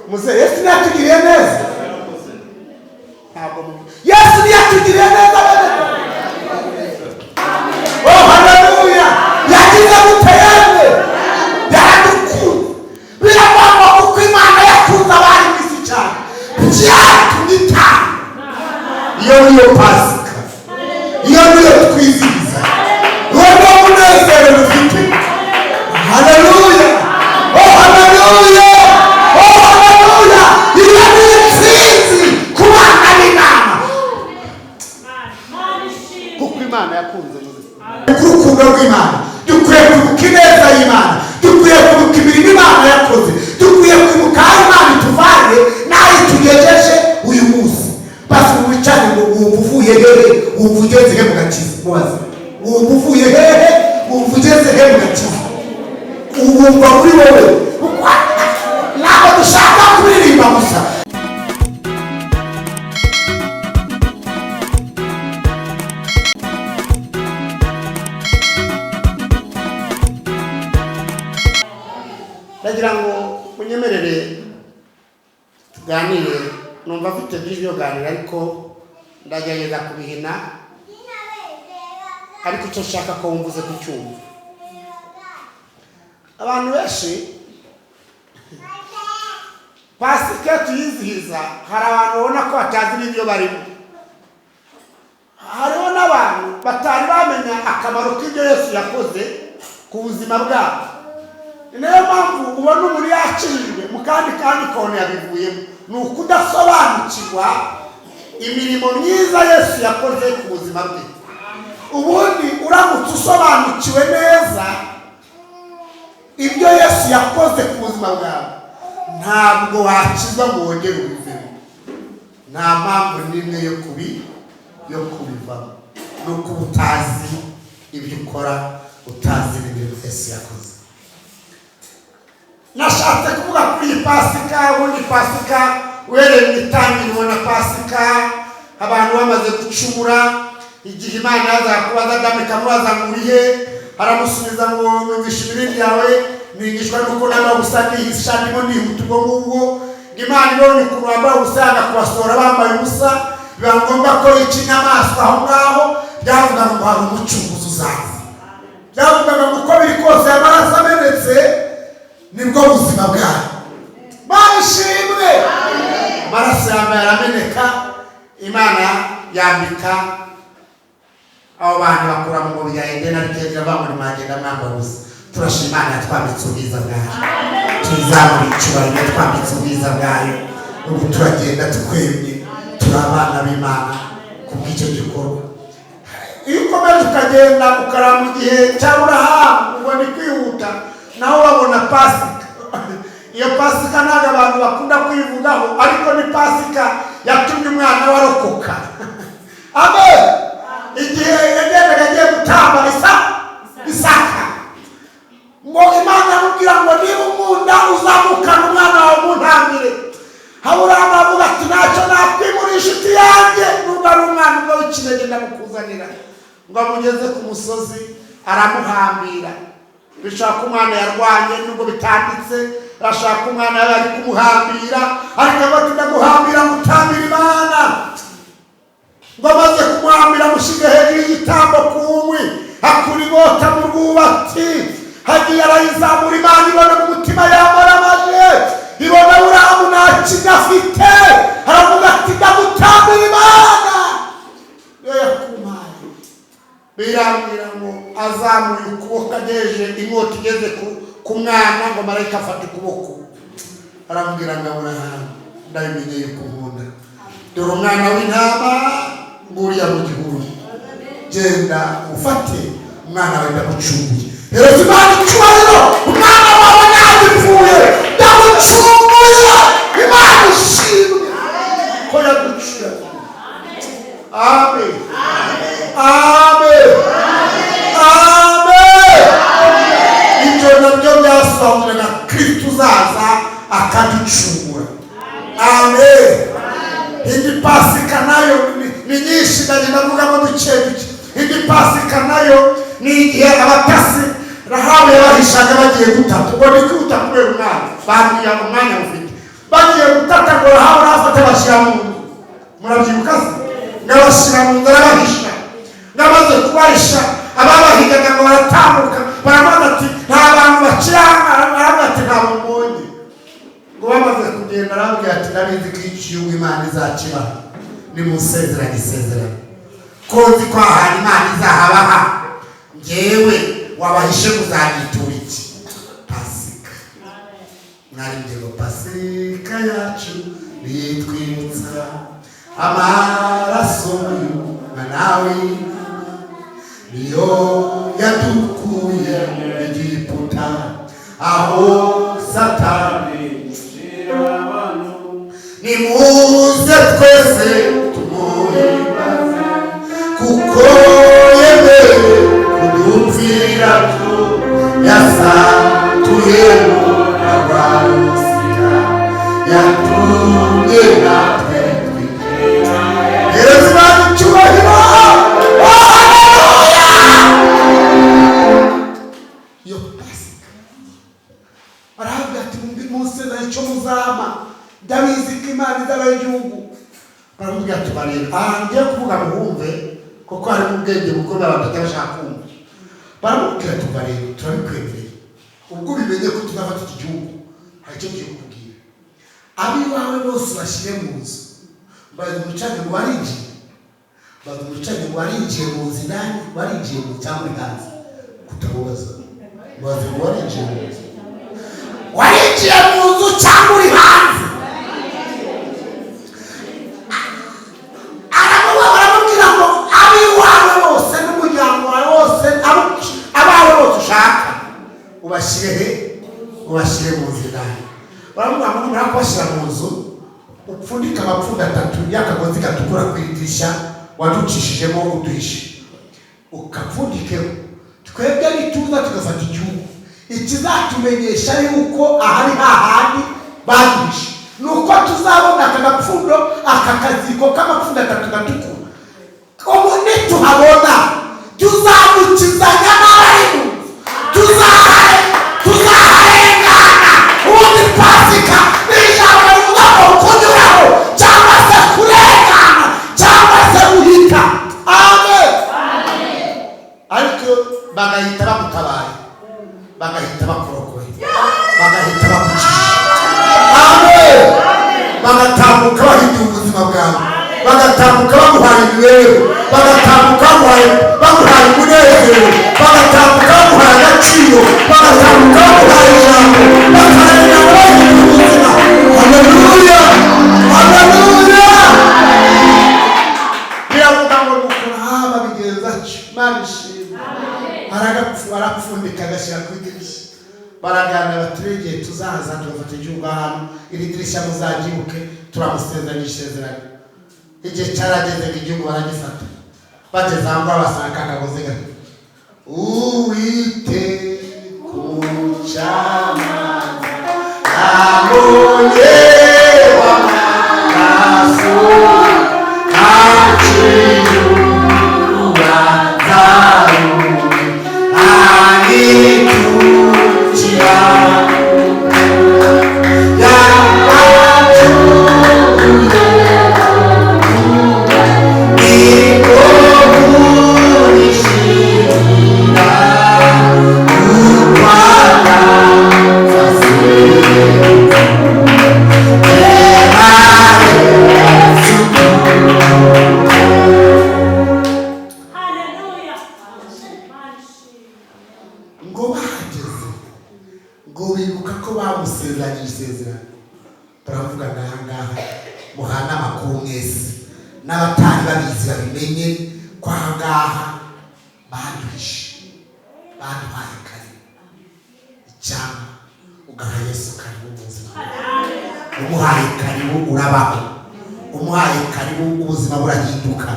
Muze, Yesu ntiyatugiriye neza? Ntabwo Yesu ntiyatugiriye neza, bene? Oh, haleluya! Yagize gute yemwe? Yaradukunze. Biravangwa kuko Imana yakunze abari mu isi cyane, byatumye itanga. Iyo niyo Pasika, iyo niyo twizihiza, uwo niwo munezero dufite. Haleluya! Oh, haleluya! Oh, haleluya! Iyo ni intsinzi ku bana b'Imana, kuko Imana yakunze urukundo rw'Imana. Dukwiye kwibuka ineza y'Imana, dukwiye kwibuka imirimo Imana yakoze, dukwiye kwibuka aho Imana ituvanye n'aho itugejeje uyu munsi. Basi wicare ngo wumva uvuye hehe, wumva ugeze he mu gakiza? Mubaze, wumva uvuye hehe, wumva ugeze he mu gakiza? Wumva muri wowe? Ntabwo dushaka kuririmba gusa. Ndagira ngo munyemerere tuganire. Numva afite byinshi byo kuganira, ariko ndagerageza kubihina. Ariko icyo nshaka ko wumva uze kucyumva. Abantu benshi, Pasika tuyizihiza, hari abantu babona ko batazi n'ibyo barimo. Hariho n'abantu batari bamenya akamaro k'ibyo Yesu yakoze ku buzima bwabo. Ni nayo mpamvu ubona umuntu yakijijwe, mu kandi kona yabivuyemo. Ni ukudasobanukirwa imirimo myiza Yesu yakoze ku buzima bwe. Ubundi uramutse usobanukiwe neza ibyo Yesu yakoze ku buzima bwawe, ntabwo wakizwa ngo wongere ubivemo. Nta mpamvu n'imwe yo kubivamo. Ni uko uba utazi ibyo ukora, utazi n'ibintu Yesu yakoze. Nashatse kuvuga kuri iyi Pasika. Ubundi Pasika, uhereye mu itangiriro na Pasika, abantu bamaze gucumura, igihe Imana yazaga kubaza Adamu, ikamubaza ngo: "Uri he?" Aramusubiza ngo: "Numvishe imirindi yawe, nigishwa nuko nambaye ubusa, nihisha, ndimo nihuta." Ubwo ngubwo Imana ibonye ukuntu bambaye ubusa, yanga kubasohora bambaye ubusa, biba ngombwa ko yica inyamaswa. Aho ngaho byavugaga ngo hari umucunguzi uzaza. Byavugaga ngo uko biri kose, amaraso amenetse nibwo buzima bwayo. Mana ishimwe! Amaraso yambaye arameneka, Imana yambika abo bantu, bakura mu ngobyi ya Edeni. Ariko ejo bamuri mwagenda mwambaye ubusa. Turashima Imana yatwambitse ubwiza bwayo. Tuyizamura icyubahiro, yatwambitse ubwiza bwayo. Ubu turagenda twemye, turi abana b'Imana ku bw'icyo gikorwa. Iyo ukomeje ukagenda ukaraba mu gihe cya Burahamu, ubwo ni kwihuta, naho babona Pasika. Iyo Pasika ntabwo abantu bakunda kuyivugaho, ariko ni Pasika yatumye umwana warokoka. Amen. Igihe yagendaga agiye gutamba Isaka, ngo Imana aramubwira ngo: "Niba unkunda, uzamukana umwana wawe muntambire." Aburahamu avuga ati: "Ntacyo nakwimura inshuti yanjye, nubwo ari umwana umwe w'ikinege, ndamukuzanira." Ngo amugeze ku musozi, aramuhambira. Bishaka ko umwana yarwanye, nubwo bitanditse, arashaka ko umwana yari ari kumuhambira, ariko avuga ati: "Ndaguhambira ngutambira Imana." Ngo amaze kumuhambira, amushyira hejuru y'igitambo ku nkwi, akura inkota mu rwubati, hagiye arayizamura. Imana ibona mu mutima yamaramaje, ibona Aburahamu nta kintu afite, aravuga ati: "Ndagutambira Imana niyo yakumpaye." Birambwira ngo azamuye ukuboko, agejeje inkota igeze ku mwana, ngo marayika afata ukuboko, aramubwira ngo: "Aburahamu, ndabimenye yuko unkunda. Dore umwana w'intama nguriya mu gihuru, genda ufate umwana wawe, ndamucunguye." Hereza Imana icyubahiro! Umwana wawe ntagipfuye, ndamucunguye. Imana ishimwe ko yaduciye. Amen, amen, amen. Ibyo nabyo byasobanuraga Kristo uzaza akaducungura. Amen. Indi Pasika nayo ni nyinshi, ndagenda mvugamo duke duke. Indi Pasika nayo ni igihe abatasi Rahabu yabahishaga bagiye gutata. Ubwo ni kwihuta kubera umwanya, bambwiye umwanya mufite. Bagiye Abashyira mu nzu. Murabyibuka se? Ngabashyira mu nzu, arabahisha. Ngamaze kubahisha, ababahigaga ngo baratambuka, baravuga ati: "Nta bantu bakiri aha." Aravuga ati: "Ntabwo mbonye." Ngo bamaze kugenda, arababwira ati: "Ndabizi ko igihugu Imana izakibaha, nimusezeranye isezerano, ko nzi ko ahantu Imana izahabaha, ngewe wabahishe muzanyitura iki?" Pasika mwari ngo Pasika yacu nitwibutsa amaraso y'Umwana w'Imana, niyo yadukuye mu Egiputa aho Satani. Nimuze twese tumuhimbaze, kuko yemeye kudupfira, tu yasatuye mu rwa rusika, yatumye natwe twinjira. Hereza Imana icyubahiro! Haleluya! Iyo Pasika barahabwa ati: "Musezeranye icyo muzama, ndabizi ko Imana izaba igihugu." Baramubwira ati: "Bareba aha ngiye kuvuga muhumve, kuko harimo ubwenge bukomeye abantu batajya bashaka kumva." Baramubwira ati: "Bareba, turabikwemereye, ubwo ubimenye ko tuzafata iki gihugu, hari icyo tugiye kukubwira. Ab'iwawe bose bashyire mu nzu." Baza umucanye ngo warinjiye, baza umucanye ngo warinjiye mu nzu indani, warinjiye mu nzu cyangwa uri hanze? Kutamubaza, baza ngo warinjiye mu nzu, warinjiye mu nzu cyangwa uri hanze? Baramubwira ngo: "Ab'iwawe bose n'umuryango wawe wose, abawe bose ushaka ubashyire he? Ubashyire mu nzu indani." Baramubwira ngo: "Numara kubashyira mu nzu, upfundike amapfundo atatu y'akagozi gatukura ku idirishya waducishijemo uduhishe, ukapfundikeho. Twebwe nituza tugafata igihugu, ikizatumenyesha yuko ahari hahandi baduhishe ni uko tuzabona aka gapfundo, aka kaziko k'amapfundo atatu gatukura. Ubu nituhabona tuzamukizanya n'abari mu nzu, tuzaharengana." Ubundi Pasika ni ijambo rivuga ngo kunyuraho, cyangwa se kurengana, cyangwa se guhita. Amen. Ariko bagahita bagutabaye, bagahita bakurokoye, bagahita bagucisha. Amen. Bagatambuka bahinduye ubuzima bwawe, bagatambuka baguhaye imibereho, bagatambuka baguhaye umunezero, bagatambuka baguhaye agaciro, bagatambuka baguhaye ijambo, bakarengana bahinduye ubuzima. Haleluya, haleluya! Biravuga ngo nuko Rahabu abigenza atyo. Imana ishimwe. Arapfundika, agashyira ku idirishya. Baraganira bati: "Rero igihe tuzaza tugafata igihugu, ahantu iri dirishya muzaryibuke, turamusezeranya isezerano." Igihe cyarageze ngo igihugu baragifata. Bageze aho ngaho basanga ka kagozi gato. Uwite ku mucamanza yabonye w'amaraso aciye urubanza rubi anitukira yacuye niko kunishimira urwanda fasenze. Haleluya. Imana ishimwe. Ngo bahageze, ngo bibuka ko bamusezeranyije isezerano. Baravuga ngo: "Aha ngaha muhane amakuru mwese, n'abatari babizi babimenye ko aha ngaha baduhishe, baduhaye karibu." Icyampa ugaha Yesu karibu mu buzima bwawe. Umuhaye karibu urabaho, umuhaye karibu ubuzima burahinduka,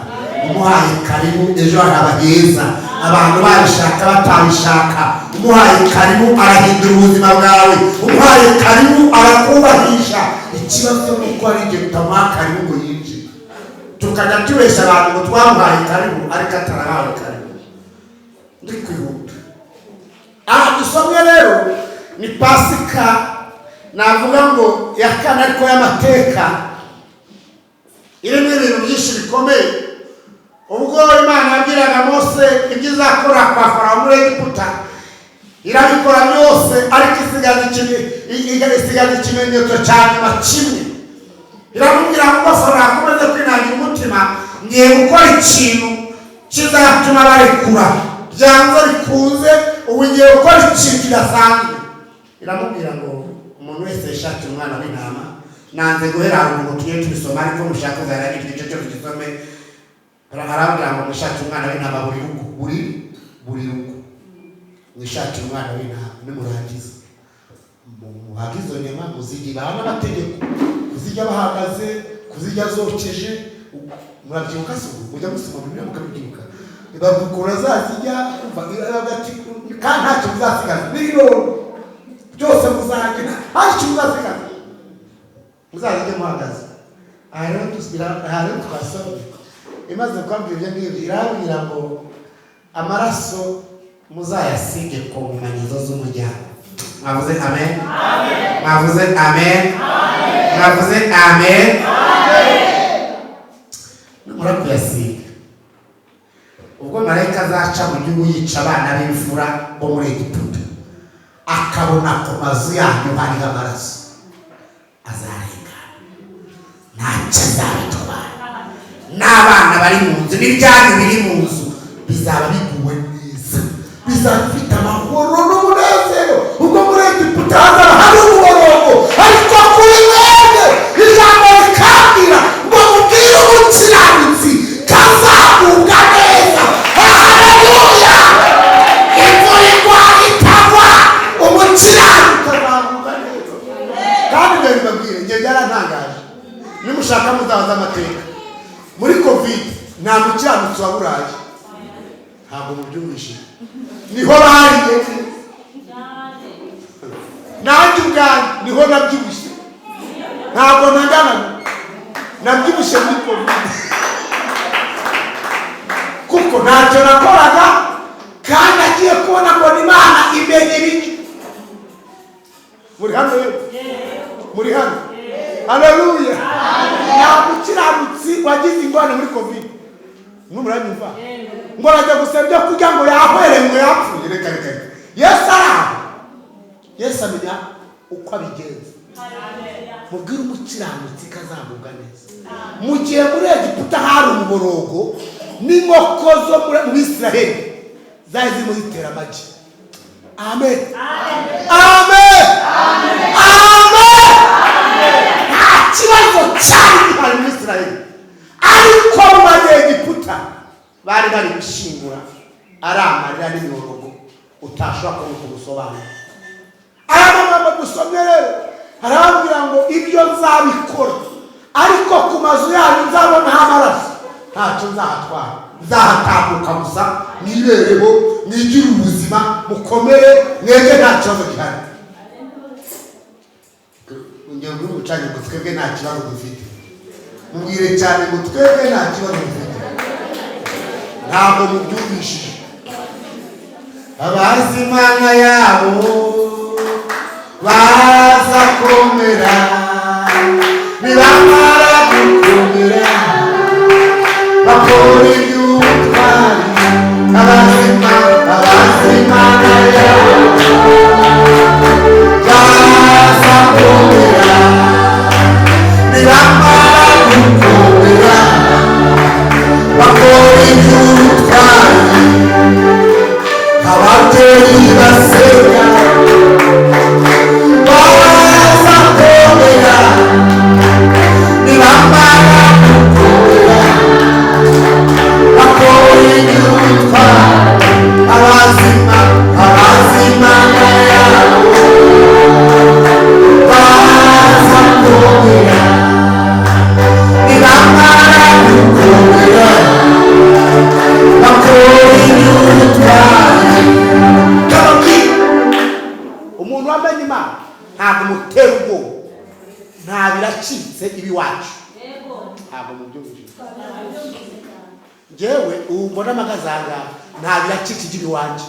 umuhaye karibu ejo haraba heza, abantu babishaka batabishaka. Umuhaye karibu arahindura ubuzima bwawe, umuhaye karibu arakubahisha. Ikibazo ni uko hari igihe tutamuha karibu ngo yinjire, tukajya tubeshya abantu ngo twamuhaye karibu ariko atarahawe karibu. Ndi kwihuta. Aha dusomye rero ni Pasika navuga ngo ya kane, ariko y'amateka. Irimo ibintu byinshi bikomeye. Ubwo Imana yabwiraga Mose ibyo izakora kwa Farawo muri Egiputa, irabikora byose, ariko isigaza ikimenyetso cya nyuma kimwe. Iramubwira ngo Farawo akomeze kwinangira umutima, ngiye gukora ikintu kizatuma barekura byanze bikunze. Ubu ngiye gukora ikintu kidasanzwe. Iramubwira ngo umuntu wese yishakire umwana w'intama. Nanze guhera haruguru ngo tujye tubisoma, ariko mushaka uzarangira igice cyose gisome. Arambwira ngo mwishakire umwana w'intama buri rugo, buri rugo mwishakire umwana w'intama. Nimurangiza muhage izo nyama, muzirye n'amategeko, kuzirya bahagaze, kuzirya zokeje. Murabyibuka se? Ubu mujya musoma Bibiliya mukabibyibuka. Babukura zazijya kumva kandi ntacyo muzasigaza, n'ibiroro byose muzajya, ntacyo muzasigaza, muzazijye muhagaze. Aha rero twasomye, imaze kubabwira ibyo ngibyo, irabwira ngo amaraso muzayasige ku nkomanizo z'umuryango. Mwavuze amen? Mwavuze amen? Mwavuze amen? Numara kuyasiga, ubwo marayika azaca mu gihugu yica abana b'imfura bo muri Egiputa, akabona ku mazu yanyu hariho amaraso, azarengana, ntacyo azabitwara. N'abana bari mu nzu n'ibyanyu biri mu nzu bizaba biguwe neza, bizaba bifite amahoro n'umunezero. Ubwo muri Egiputa hazaba hari umuborogo, ariko kuri mwebwe ijambo rikambwira ngo mubwire umukiranutsi kazagubwa neza. Haleluya! Imvura igwa itagwa, umukiranutsi azagubwa neza. Kandi ibyo bibabwire, njye byarantangaje. Nimushaka muzabaza amateka, muri COVID nta mukiranutsi waburaye. Ntabwo mubyumvishije. Niho bariye, nanjye ubwanjye niho nabyibushye. Ntabwo nangana, nabyibushye muri COVID, kuko ntacyo nakoraga, kandi agiye kubona ngo Imana imenya ibiryo. Muri hano rero, muri hano, haleluya! Nta mukiranutsi wagize ingorane muri COVID. Muranyumva? Ngo arajya gusaba ibyo kurya ngo yahwere, ngo yapfuye. Reka reka reka, Yesu ari aho, Yesu amenya uko abigenza. Mubwire umukiranutsi kazamubwa neza. Mu gihe muri Egiputa hari umuborogo, n'inkoko zo muri Israheli zari zirimo zitera amagi. Amen, amen, amen! Nta kibazo cyari gihari muri Israheli, ariko mu Banyegiputa bari bari gushyingura, ari amarira n'imiborogo utashobora kubona uko usobanura. Aya magambo dusomye rero arababwira ngo ibyo nzabikora, ariko ku mazu yanyu nzabonaho amaraso, ntacyo nzahatwara, nzahatambuka gusa mwibereho, mwigire ubuzima, mukomere, mwebwe nta kibazo gihari. Ngero bw'umucanye ngo twebwe nta kibazo dufite. Mubwire cyane ngo twebwe nta kibazo dufite. Ntabwo mubyumvishije. Abazi Imana yabo bazakomera, nibamara gukomera bakora iby'ubutwari. Abazima, abazi Imana yabo bazakomera, nibamara gukomera bakora iby'ubutwari. Ababyeyi basenga bazakomera, nibamara gukomera bakora iby'ubutwari. Abazima, abazima yabo bazakomera, nibamara gukomera bakora iby'ubutwari. Kababwira, umuntu wamenye Imana ntabwo umutera ubwoba, nta biracitse iwacu. Ntabwo mubyumvise. Njyewe ubu mbona amagazanga, nta biracitse igira iwanjye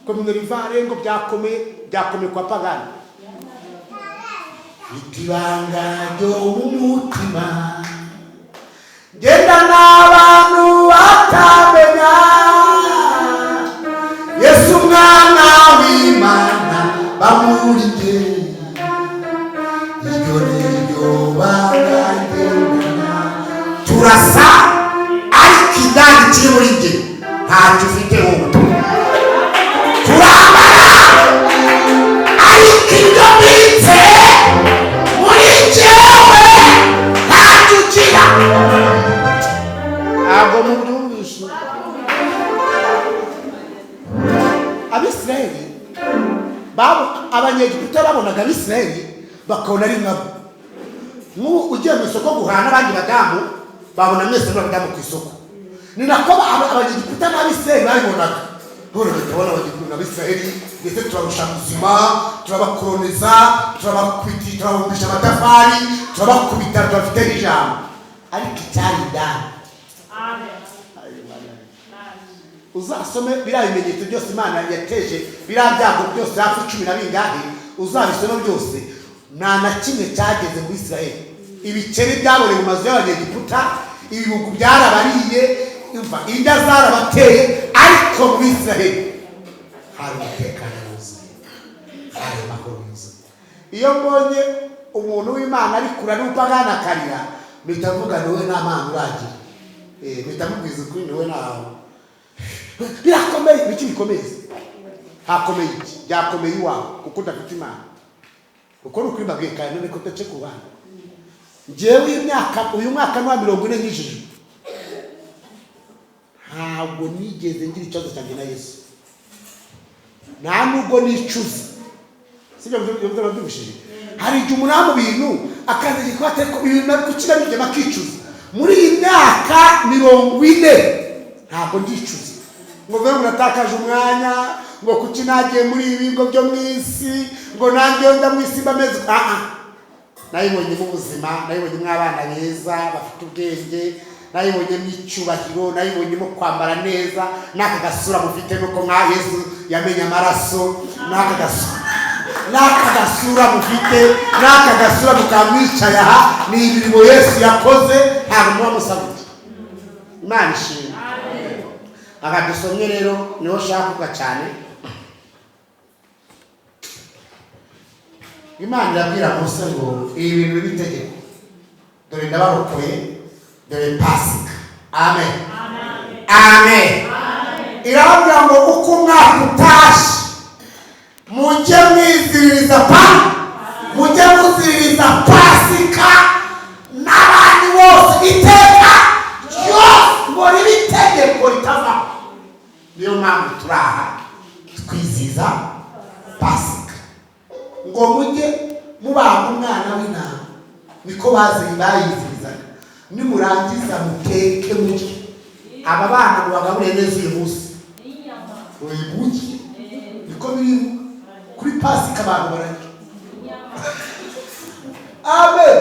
ko bimwe bivare ngo byakomeye, byakomeye kwa pagani. Mfite ibanga ryo mu mutima. Genda n'abantu batamenya Yesu umwana w'Imana bamurike, iryo ni ryo banga ngendana. Turasa ariko indani kiri muri njye ntacyo ufite wowe. Turambara ariko ibyo mbitse muri njyewe ntacyo ugira. Ntabwo mubyumvishe. Abisirayeli Abanyegiputa babonaga Abisirayeli bakabona ari nkabo. Nk'ubu ugiye mu isoko guhaha n'abandi badamu, babona mwese muri abadamu ku isoko. Ni nako Abanyegiputa n'Abisirayeli babibonaga. None tukabona Abanyegiputa n'Abisirayeli ndetse turarusha ubuzima, turabakoroniza, turabakubita, turabumbisha amatafari, turabakubita, tubafite n'ijambo. Ariko icyari indani. Uzasome biriya bimenyetso byose Imana yateje, biriya byago byose hafi 10 na bingahe, uzabisome byose, nta na kimwe cyageze muri Isirayeli. Ibikeri byaboreye mu mazu y'Abanyegiputa, ibihugu byarabariye, inda zarabateye, ariko muri Isirayeli hari umutekano wuzuye, hari amahoro yuzuye. Iyo mbonye umuntu w'Imana ari kura n'umupagani akarira, mpita mvuga niwe nta Mana uragira. Mpita mubwiza ukuri niwe ntawe. Birakomeye, biki bikomeye? Hakomeye iki? Byakomeye iwawe kuko udafite Imana. Uko ni ukuri mbabwiye kandi none ko ndace ku bana. Njyewe uyu mwaka ni wa 40 nkijijwe, ntabwo nigeze ngira ikibazo cyanjye na Yesu, nta nubwo nicuza. Sibyo byumvishije? Hari igihe umuntu aba mu bintu akandagira kuba atari ko ibintu gukira bijya akicuza. Muri iyi myaka 40 ntabwo ndicuza ngo mve ngo natakaje umwanya, ngo kuki nagiye muri ibi bigo byo mu isi, ngo nanjye nda mu isi mba meze. Nayibonyemo ubuzima, nayibonyemo abana beza bafite ubwenge, nayibonyemo icyubahiro, nayibonyemo kwambara neza, n'aka gasura mufite nuko nka Yesu yamenye amaraso, n'aka gasura mufite, n'aka gasura mukamwicaye aha, ni imirimo Yesu yakoze, ntabwo muba musabye. Imana ishimwe. Aha dusomye rero niho nshaka kuvuga cyane. Imana irabwira Mose ngo ibi bintu bibe itegeko, dore ndabarokoye, dore Pasika. Amen, amen. Irababwira ngo uko umwaka utashye mujye mwiziririza mujye muziririza Pasika n'abandi bose iteka ryose, ngo ribe itegeko ritavaho. Niyo mpamvu turi aha twizihiza Pasika, ngo mujye mubaga umwana w'intama, niko bayizirizaga. Nimurangiza muteke murye. Aba bana mubagaburire neza uyu munsi, uyu munsi niko biri kuri Pasika, abantu bararya. Amen.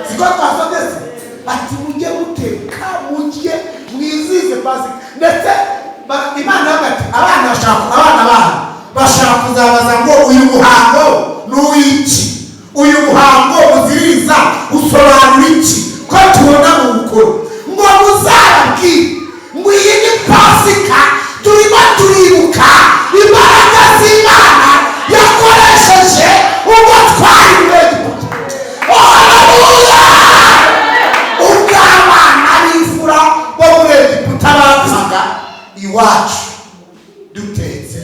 Siko twasomye se? Ati mujye muteka murye mwizihize Pasika. Ndetse Imana yavuga ati abana bashaka, abana banyu bashaka kuzabaza ngo uyu muhango ni uw'iki? Uyu muhango muziririza usobanura iki? Ko tubona mu bukuru ngo muzababwire ngo iyi ni Pasika, turimo turibuka imbaraga z'Imana yakoresheje ubwo twari mu Egiputa. Haleluya! Ubwo abana b'imfura bo muri Egiputa bapfaga iwacu dutetse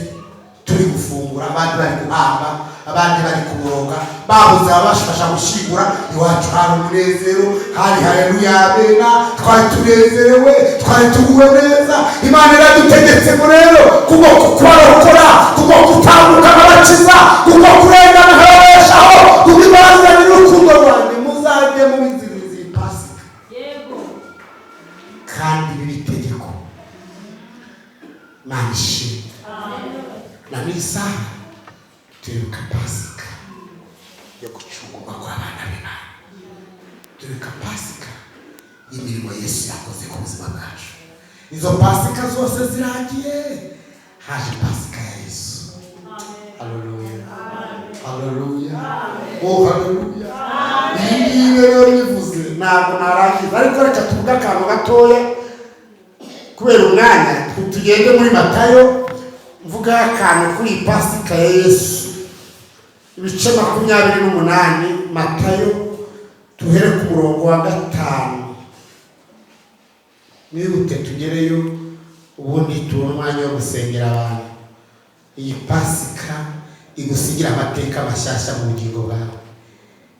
turi gufungura, abandi bari guhamba, abandi bari kuboroga, babuze ababafasha gushyingura. Iwacu hari umunezero, hari haleluya amena, twari tunezerewe, twari tuguwe neza. Imana iradutegetse ngo rero kubwo kubarokora, kubwo gutambuka nk'abakiza, kubwo kurengana nk'ababeshaho, kubwo imbaraga n'urukundo rwanjye, muzajye mubiziriza iyi Pasika. Kandi bibe itegeko. Imana ishimwe. Na n'isaha turibuka Pasika yo gucungurwa kw'abana b'Imana, turibuka Pasika y'imirimo Yesu yakoze ku buzima bwacu. Izo Pasika zose zirangiye, haje Pasika ya Yesu. Haleluya, haleluya, oh haleluya. Iyi ngiyi rero bivuze Ntabwo narangiza, ariko reka tuvuge akantu gatoya kubera umwanya. Tugende muri Matayo, mvuga akantu kuri iyi Pasika ya Yesu, ibice 28, Matayo, tuhere ku murongo wa 5. Mwihute tugereyo, ubundi tubone umwanya wo gusengera abantu. Iyi Pasika igusigira amateka mashyashya mu bugingo bwawe,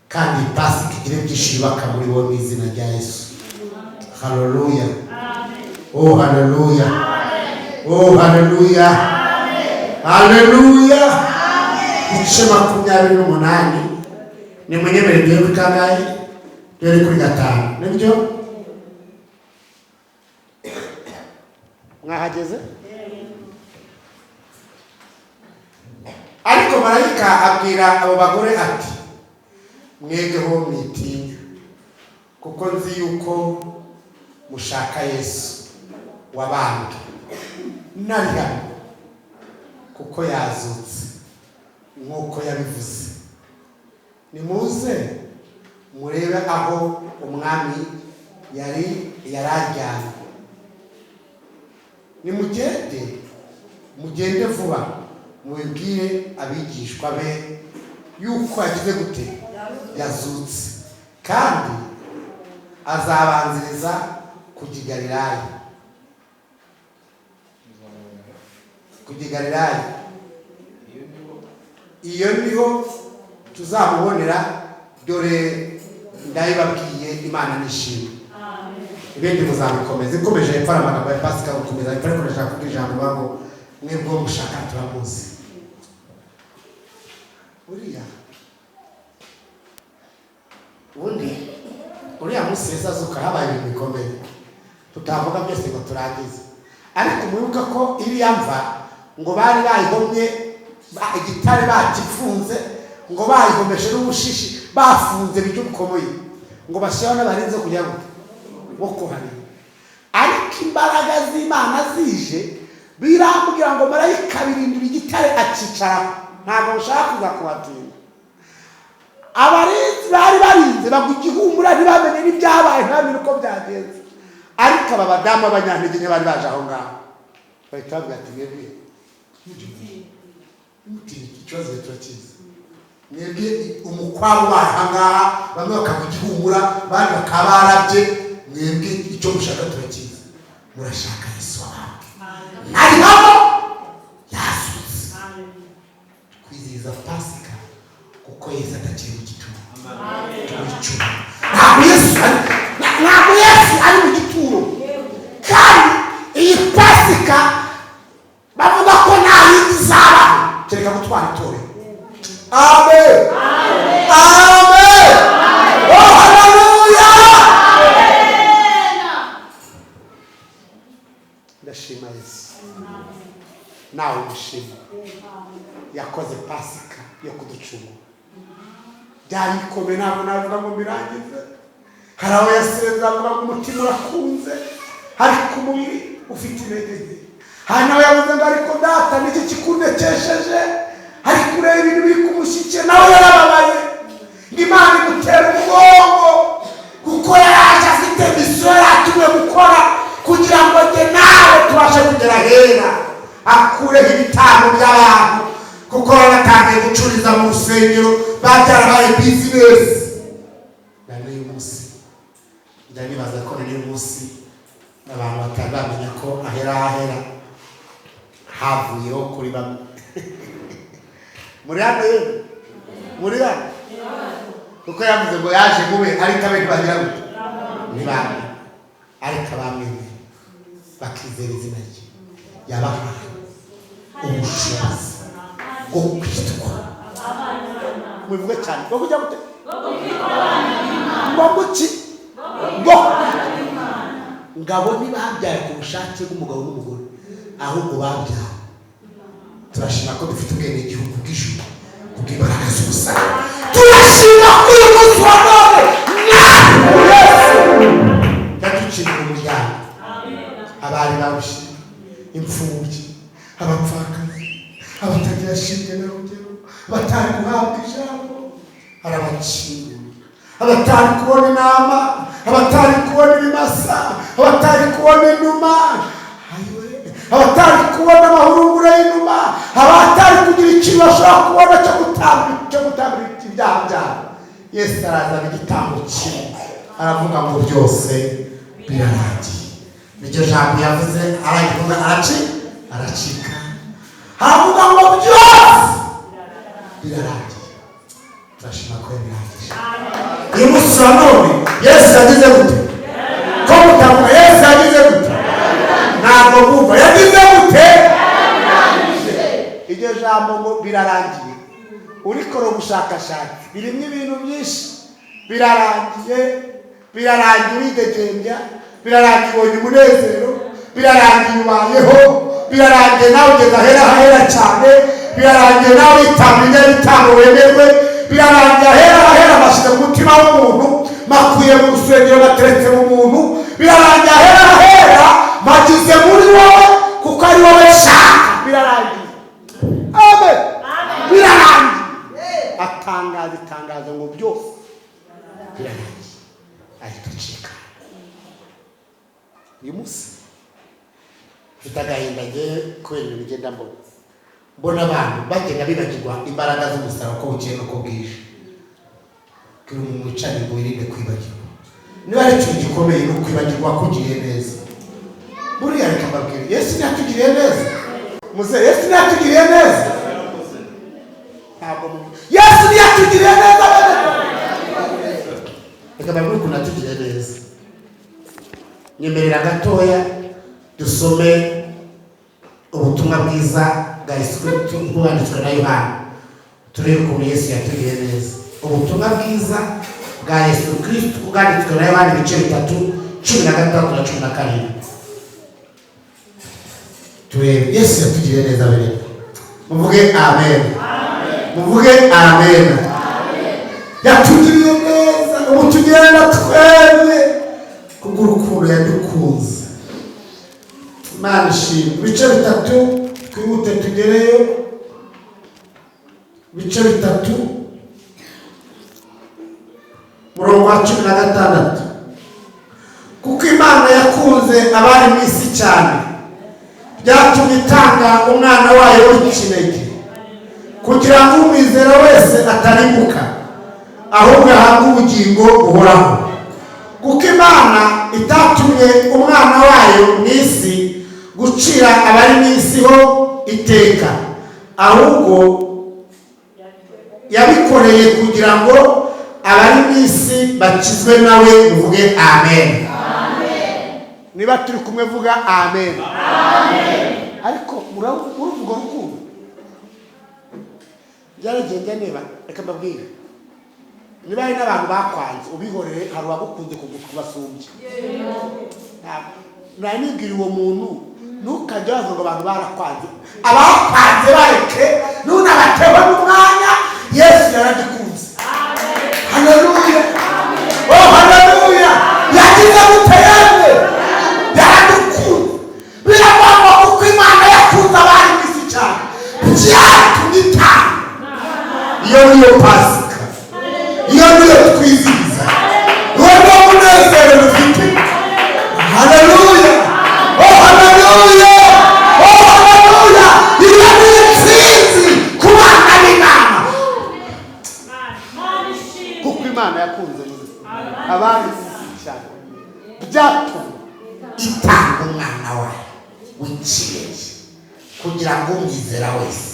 kandi iyi Pasika igire byinshi yubaka muri wowe mu izina rya Yesu. Haleluya! Oh, haleluya! Oh, haleluya, haleluya! Ibice 28, ni munyemere duhere kuri kangahe? Duhere kuri 5, nibyo? Mwahageze? Ariko marayika abwira abo bagore ati: "Mwegeho mwitinya, kuko nzi yuko mushaka Yesu wabambwe. Ntari hano, kuko yazutse nk'uko yabivuze. Nimuze murebe aho Umwami yari yararyamye. Nimugende, mugende vuba, mubibwire abigishwa be yuko yagize gute? Yazutse, kandi azabanziriza kujya i Galilaya, kujya i Galilaya. Iyo niho tuzamubonera. Dore ndabibabwiye." Imana nishimwe. Ibindi muzabikomeza. Ikomeje hepfo ari amagambo ya Pasika, gukomeza hepfo, ariko ndashaka kuvuga ijambo rivuga ngo mwebwe mushaka turamuzi. Uriya ubundi, uriya munsi Yesu azuka, habaye ibintu bikomeye tutavuga byose ngo turangize, ariko mwibuka ko iriya mva ngo bari bayihomye igitare, bagifunze, ngo bayihomeshe n'ubushishi, bafunze ibiryo bikomeye, ngo bashyiraho n'abarinzi kugira ngo bo kuharinda. Ariko imbaraga z'Imana zije, birambwira ngo marayika birindira igitare akicaraho. Ntabwo nshaka kuza kubatinda. Abarinzi bari barinze bagwa igihumura, ntibamenye n'ibyabaye, ntibamenye uko byagenze. Ariko aba badamu b'abanyantege nke bari baje aho ngaho bahita bavuga ati: "Mwebwe ntimutinye, ikibazo turakizi. Mwebwe umukwabo wayo aha ngaha, bamwe bakagwa igihumura, abandi bakaba barabye. Mwebwe icyo mushaka turakizi, murashaka Yesu wabambwe. Ari hano, yazutse." Kwizihiza Pasika kuko Yesu atakiri mu gituro. Tubicuma, ntabwo Yesu ari mu gituro. Kandi iyi Pasika bavuga ko nta yindi izabaho kereka gutwara itorero. Amen, amen! Oh, haleluya! Ndashima Yesu, nawe umushima. Yakoze Pasika yo kuducungura. Byari bikomeye, ntabwo navuga ngo mbirangize. Hari aho yasenze avuga ngo umutima urakunze, ariko umubiri ufite intege nke. Hari nawe yavuze ngo: "Ariko Data, niki kikundekesheje?" Ariko ureba ibintu biri kumushyikira, nawe yarababaye, ngo Imana imutera umugongo, kuko yaraje afite mission yatumwe gukora kugira ngo njye nawe tubashe kugera hera, akureho ibitambo by'abantu, kuko baba batangiye gucururiza mu rusengero, babyarabaye business. Na n'uyu munsi njya nibaza ko na n'uyu munsi abantu batari bamenya ko ahera ahera havuyeho kuri bamwe muri hano. Yewe, muri hano, kuko yavuze ngo yaje mube, ariko abe ntibagira gute? Ntibamenye. Ariko abamenye bakizera izina rye, yabahaye ubushobozi bwo kwitwa, mubivuge cyane, bwo kujya gute? Bwo guki? Bwo ngabo. Ntibabyaye ku bushake bw'umugabo n'umugore, ahubwo babyaye. Turashima ko dufite ubwenegihugu bw'ijuru kubw'imbaraga z'umusaraba. Turashima ko uyu munsi wa none Mwami Yesu yaduciriye umuryango. Abari barushye, imfubyi, abapfakazi, abatagira shinge na rugero, batari guhabwa ijambo, arabakingura. Abatari kubona intama, abatari kubona ibimasa, abatari kubona inuma, ayiwe, abatari kubona amahurungure y'inuma, abatari kugira ikintu bashobora kubona cyo gutamba ibyaha byabo, Yesu arazana igitambo kimwe, aravuga ngo byose birarangiye. Niryo jambo yavuze, aravuga, aracika, aravuga ngo byose birarangiye. Turashima ko yabirangije. Uyu munsi wa none Yesu yagize gute? Ko mutavuga? Yesu yagize gute? Ntabwo bumva. Yagize gute? Iryo jambo ngo birarangiye, urikora ubushakashatsi, birimo ibintu byinshi. Birarangiye, birarangiye uridegembya, birarangiye ubonye umunezero, birarangiye ubayeho, birarangiye nawe ugeze ahera hahera cyane, birarangiye nawe witamba ibyo bitambo wemerwe, birarangiye ahera hahera bashyize mu mutima w'umuntu, makuye mu rusengero bateretse mu muntu, birarangiye ahera hahera bagize muri wowe kuko ari wowe nshaka. Birarangiye, amen, birarangiye. Atangaza itangazo ngo byose birarangiye, ahita acika. Uyu munsi mfite agahinda ngewe kubera ibintu ngenda mbona. Mbona abantu bagenda bibagirwa imbaraga z'umusaraba uko bukeye n'uko bwije. Bwira umuntu wicaranye ngo wirinde kwibagirwa. Niba ari ikintu gikomeye, ni ukwibagirwa wakugiriye neza. Buriya reka mbabwire, Yesu ntiyatugiriye neza? Muze, Yesu ntiyatugiriye neza? Ntabwo mu Yesu ntiyatugiriye neza, bene? Reka mbabwire ukuntu yatugiriye neza. Nyemerera gatoya dusome ubutumwa bwiza bwa Yesu Kristo bwanditswe na Yohana, turebe ukuntu Yesu yatugiriye neza. Ubutumwa bwiza bwa Yesu Kristo bwanditswe na Yohana, ibice 3, 16 na 17, turebe Yesu yatugiriye neza. Bene, muvuge amen, muvuge amen. Yatugiriye neza, ubu tugenda twemye kubw'urukundo yadukunze. Imana ishimwe. Ibice 3, twihute tugereyo. Ibice 3, murongo wa 16: "Kuko Imana yakunze abari mu isi cyane, byatumye itanga umwana wayo w'ikinege, kugira ngo umwizera wese atarimbuka, ahubwo ahabwe ubugingo buhoraho. Kuko Imana itatumye umwana wayo mu isi gucira abari mu isi ho iteka, ahubwo yabikoreye kugira ngo abari mu isi bakizwe nawe." Muvuge amen. Niba turi kumwe, vuga amen. Ariko uruvuga urukundo byaragenda. Niba, reka mbabwire, niba hari n'abantu bakwanze, ubihorere. Hari uwagukunze kubasumbya. Nari nibwira uwo muntu, ntukajya wavuga ngo abantu barakwanze. Abakwanze bareke, ntunabatewe n'umwanya. Yesu yaradukunze. Haleluya, oh haleluya! Yagize gute yemwe? Yaradukunze. Biravangwa, kuko Imana yakunze abari mu isi cyane, byatumye itanga. Iyo niyo Pasika, iyo niyo twizihiza, uwo niwo munezero dufite. Haleluya, oh haleluya, oh haleluya! Iyo ni intsinzi ku bana b'Imana. Kuko Imana yakunze abari mu isi cyane, byatumye itanga umwana wayo w'ikinege, kugira ngo umwizera wese.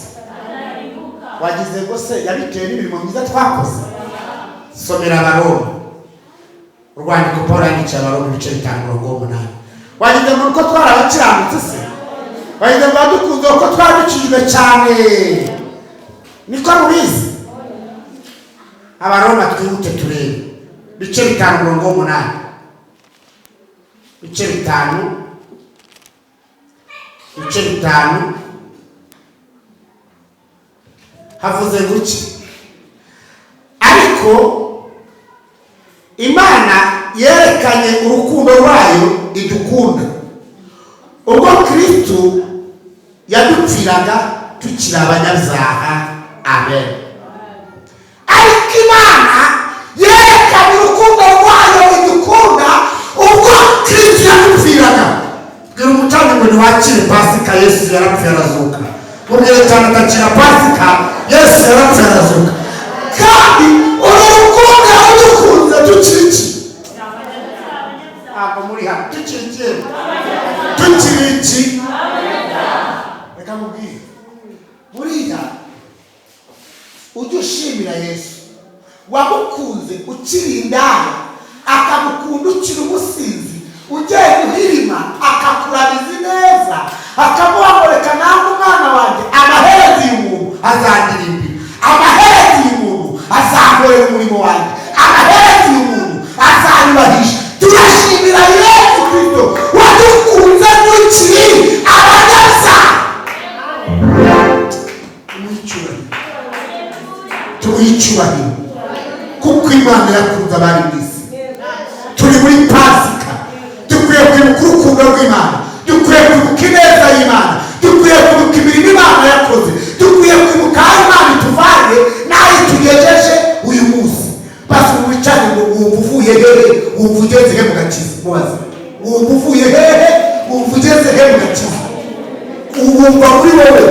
Wagize ngo se yabitewe n'imirimo myiza twakoze? Somera Abaroma, urwandiko Paul yandikiye Abaroma, ibice 5, umurongo w'8. Wagize ngo uko twari abakiranutsi se? Wagize ngo wadukunze kuko twari dukijwe cyane? Niko mubizi? Abaroma, twihute turebe, ibice 5, umurongo w'8. Ibice 5, ibice 5, havuze guki? "Ariko Imana yerekanye urukundo rwayo idukunda, ubwo Kristu yadupfiraga tukiri abanyabyaha." Amen. Ariko Imana yerekanye Urukundo rwayo idukunda ubwo Kristo yadupfiraga. Bwira umucanga ngo ntiwakire Pasika, Yesu yarapfuye arazuka. Mubwire cyane, atakira Pasika, Yesu yarapfuye arazuka. Kandi uru rukundo yarudukunze tukiri iki? Ntabwo muri hano. Tukiri iki? Tukiri iki? Reka mubwire, buriya ujye ushimira Yesu wagukunze ukiri indaya, akagukunda ukiri umusinzi ugiye guhirima, akakurabiza neza, akamuha ngo reka nange umwana wanjye, amaherezo uyu muntu azandirimbira, amaherezo uyu muntu azankorera umurimo wanjye, amaherezo uyu muntu azanyubahisha. Turashimira Yesu Kristo wadukunze tukiri abanyabyaha. Tumuhe icyubahiro, tumuhe icyubahiro, kuko Imana yakunze abari mu isi. Turi muri Pasika, dukwiye kwibuka urukundo rw'Imana, dukwiye kwibuka ineza y'Imana, dukwiye kwibuka imirimo Imana yakoze, dukwiye kwibuka aho Imana ituvanye n'aho itugejeje uyu munsi. Basi wicare ngo wumva uvuye hehe, wumva ugeze he mu gakiza? Mubaze, wumva uvuye hehe, wumva ugeze he mu gakiza? Wumva muri wowe?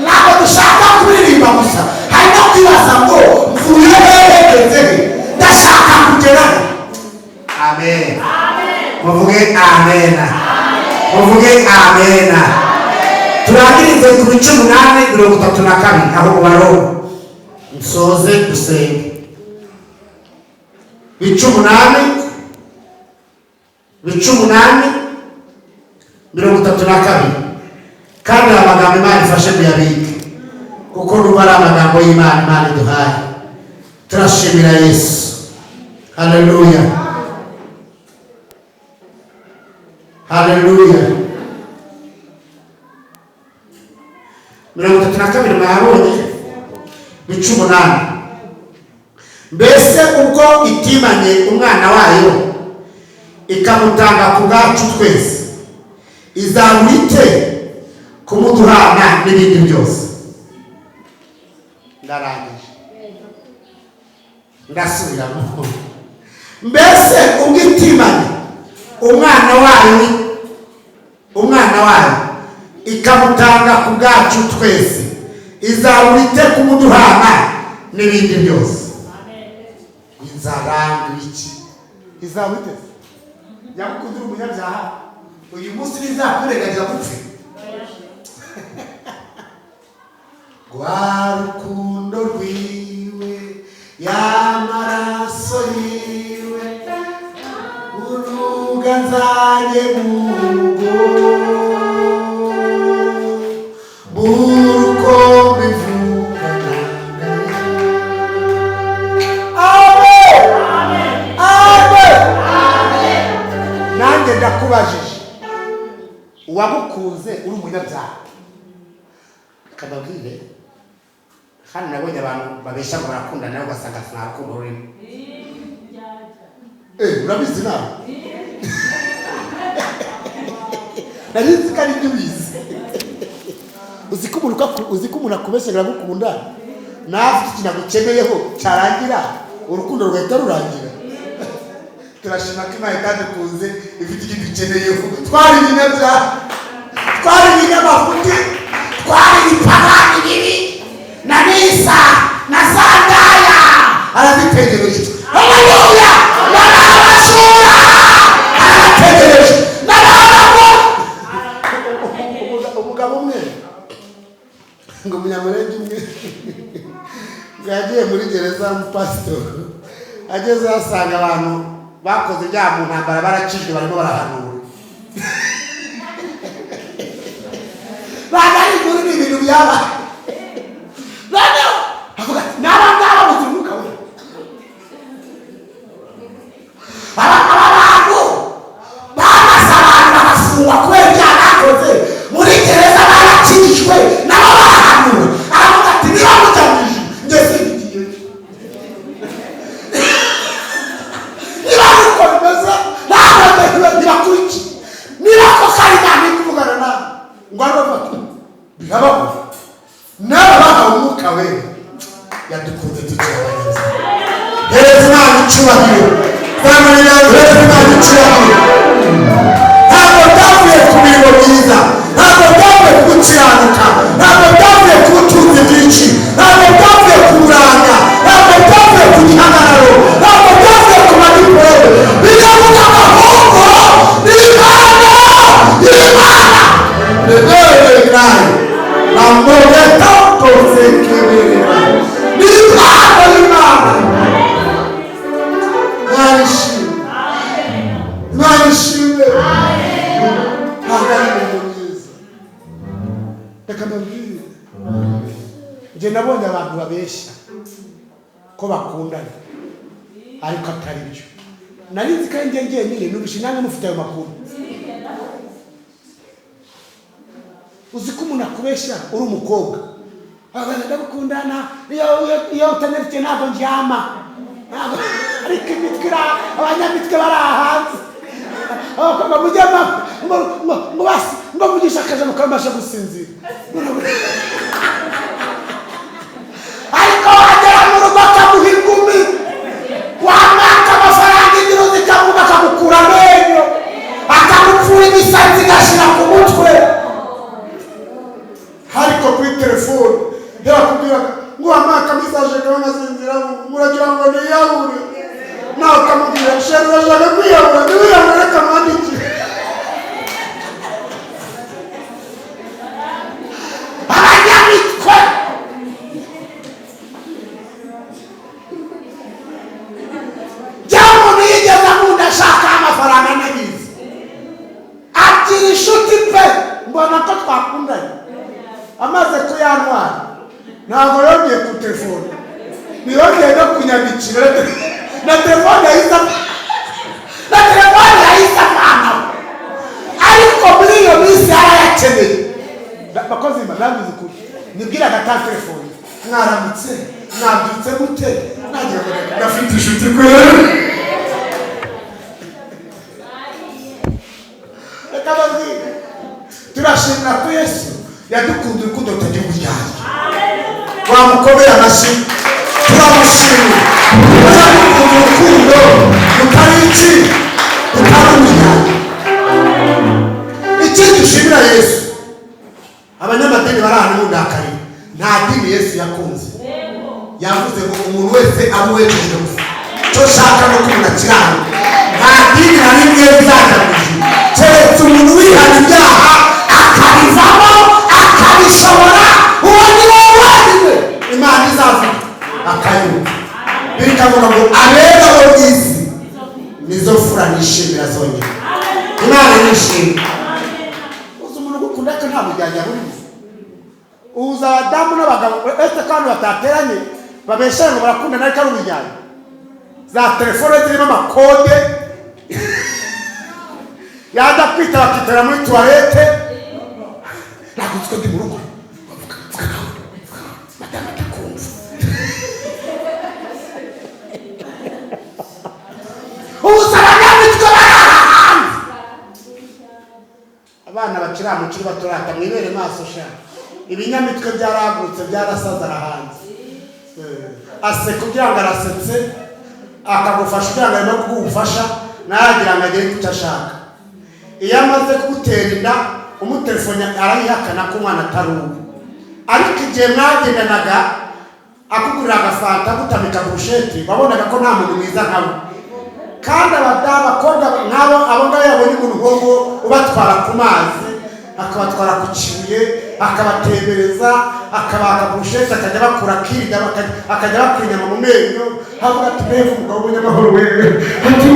Ntabwo dushaka kuririmba gusa, hari no kwibaza ngo mvuye hehe, ngeze he, ndashaka kugera he? Amen. Muvuge amen, muvuge amen. Turangirize ku bice 8:32 aho mu Baroma, nsoze dusenge. Bice 8, bice 8:32. Kandi aya magambo Imana ifashe muyabike, kuko nuba ari amagambo y'Imana, Imana iduhaye. Turashimira Yesu. Haleluya, haleluya. 32, mwabonye? Bice 8. Mbese ubwo itimanye umwana wayo, ikamutanga ku bwacu twese, izabura ite kumuduhana n'ibindi byose? Ndarangije, ndasubiramo. Mbese ubwo itimanye umwana wayo, umwana wayo ikamutanga ku bwacu twese, izabura ite kumuduhana n'ibindi byose? Inzara n'ibiki, izaba ite? Yagukunze uri umunyabyaha, uyu munsi ntizakwirengagiza gupfe. Rwa rukundo rwiwe, y'amaraso yiwe, uruganzanye mu rugo buruko bivugana. Amen, amen. Nanjye ndakubajije, uwagukunze uri umunyabyaha, kababwire hano nabonye abantu babeshya ngo barakundana, nawe ugasanga nta rukundo rurimo. Urabizi nawe, nari nzi ko ari ibyo ubizi. Uzi ko umuntu akubeshya ngo aragukunda, nawe afite ikintu agukeneyeho, cyarangira urukundo rugahita rurangira. Turashima ko Imana itadukunze ifite icyo dukeneyeho. Twari ibinyabyaha, twari ibinyamafuti, twari ibipagani bibi, na misa na sandaya arazitegereje. Haleluya! N'ababasura arabategereje, n'ababagore. Umugabo umwe, ngo umunyamurenge umwe, ngo yagiye muri gereza, umupasitori, ageze asanga abantu bakoze ibyaha mu ntambara barakijwe, barimo barahanura. Ntabwo ari inkuru, ni ibintu byabaye. Noneho avuga ati n'aba ngaba buze umwuka we, aba bantu bamaze abantu bagafungwa kubera ibyaha bakoze muri gereza, barakijijwe nabo barahanura. Aravuga ati niba mujya mu ijuru, njye singiyeyo. Niba ari uko bimeze, ntabwo ntibakurikiye. Niba koko ari Imana iri kuvugana nawe, ngo aravuga birabaho, n'aba bahawe umwuka wera. Yadukunze tukiri abanyabyaha. Hereza Imana icyubahiro. Njye nabonye abantu babeshya ko bakundana ariko atari byo. Nari nzi ko ari njye njyenyine, numvise nange mufite ayo makuru. Uzi ko umuntu akubeshya uri umukobwa, abana ndagukundana, iyo utanyandikiye ntabwo ndyama, ariko imitwe iri abanyamitwe bari hanze, abakobwa mujye ngo mugishe akajambo kamubasha gusinzira, ariko wagera mu rugo akaguha ingumi, wamwaka amafaranga indiro zikamuha, akagukura amenyo, akagupfura imisatsi igashira ku mutwe. Ariko kuri telefone yakubwiraga ngo wamwaka mesaje kabona sinzira, muragira ngo niyahure, nawe ukamubwira sheri urashaka kwiyahura, ntiwiyahura reka mwandikire. Abanyamitwe umuntu yigeze akunda ashaka amafaranga nabizi, agira inshuti pe, mbona ko twakundanye, amaze kuyantwara ntabwo yongeye ku telefone, ntiyongeye no kunyandikira, na telefone yahise avanaho. Ariko muri iyo minsi yarayakeneye. Bakozi nabizi ukuri, nibwiraga ata telefone, mwaramutse mwabyutse gute, nagira ngo ndafite inshuti kweri. Reka babwire, turashimira ko Yesu yadukunze urukundo rutagira uburyarya. Wamukomeye amashyi, turamushimira yadukunze urukundo rutari iki, rutari uburyarya. Ikindi dushimira Yesu, abanyamadini bari ahantu mundakariye, nta dini Yesu yakunze. Yavuze ngo umuntu wese abe uwejejwe gusa, icyo nshaka ni uko umuntu akiranuka. Nta dini na rimwe rizajya mu ijuru keretse umuntu wihana ibyaha akabivamo akabishobora, uwo ni we wenyine Imana izavuga akayumva. Bikavuga ngo abera bo mu isi nizo fura nishimira zonyine. Imana nishimira. Uzi umuntu ugukunda ko nta bujyajya burimo. Uza abadamu n'abagabo ese kandi batateranye babeshya ngo barakundana ariko ari ubujyajya. Za telefone zirimo amakode, yajya kwita bakitera muri tuwarete, ntabwo nzi ko ndi mu rugo, bavuga gahoro madamu atakumva. Ubusa abanyamitwe bari aha hanze, abana bakiri batorata mwibere maso sha, ibinyamitwe byaragutse byarasaza hanze. Aseka kugira ngo arasetse, akagufasha kugira ngo arimo kugufasha, nawe agira ngo agere ku cyo ashaka. Iyo amaze kugutera inda umutelefone arayihakana ko umwana atari uwe, ariko igihe mwagendanaga akugurira agafanta agutamika burusheti, wabonaga ko nta muntu mwiza nkawe. Kandi abadamu abakobwa nk'abo abo ngabo yabonye umuntu nk'uwo ubatwara ku mazi, akabatwara ku kibuye, akabatembereza, akabaka burusheti, akajya bakura kinda, akajya bakura inyama mu menyo, avuga ati mbega umugabo w'umunyamahoro wewe, ati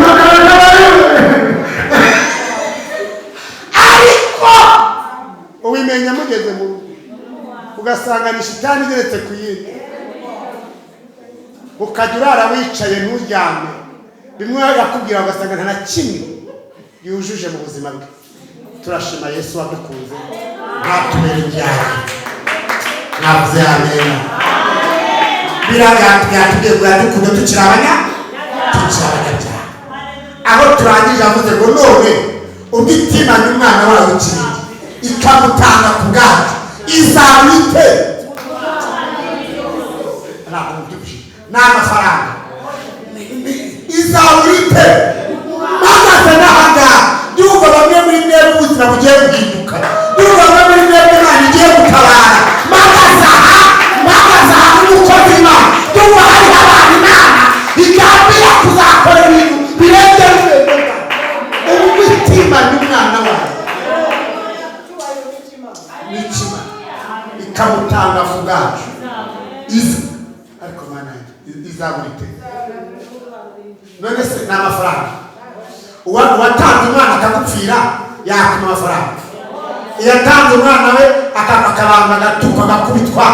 ariko ubimenya mugeze mu rugo ugasanga ni shitani igeretse ku yindi, ukajya urara wicaye nturyame, bimwe yakubwira ugasanga nta na kimwe yujuje mu buzima bwe. Turashima Yesu wadukunze ntatubere ibyaha. Mwavuze amena. Biragatubwiye ngo yadukunze tukiri abanyabyaha. Aho turangije avuze ngo none ubwo itimanye umwana wayo w'ikinege ikamutanga ku bwacu, izaba ite? Ntabwo mubyumvise, ni amafaranga. Izaba ite? Mpagaze n'ahangaha ndumva bamwe muri mwebwe ubuzima bugiye guhinduka, ndumva bamwe muri mwebwe Imana igiye gutabara. Mpagaze aha n'umukozi w'Imana, ndumva hariho abantu Imana igambira kuzakora ibintu birenze urwego rwawe. Ubu itimanye umwana wayo n'ikima ikamutanga ku bwacu, ariko Mana izabura ite? None se ni amafaranga? Uwatanze umwana akagupfira yakuma amafaranga, iyo atanze umwana we akabanga agatukwa agakubitwa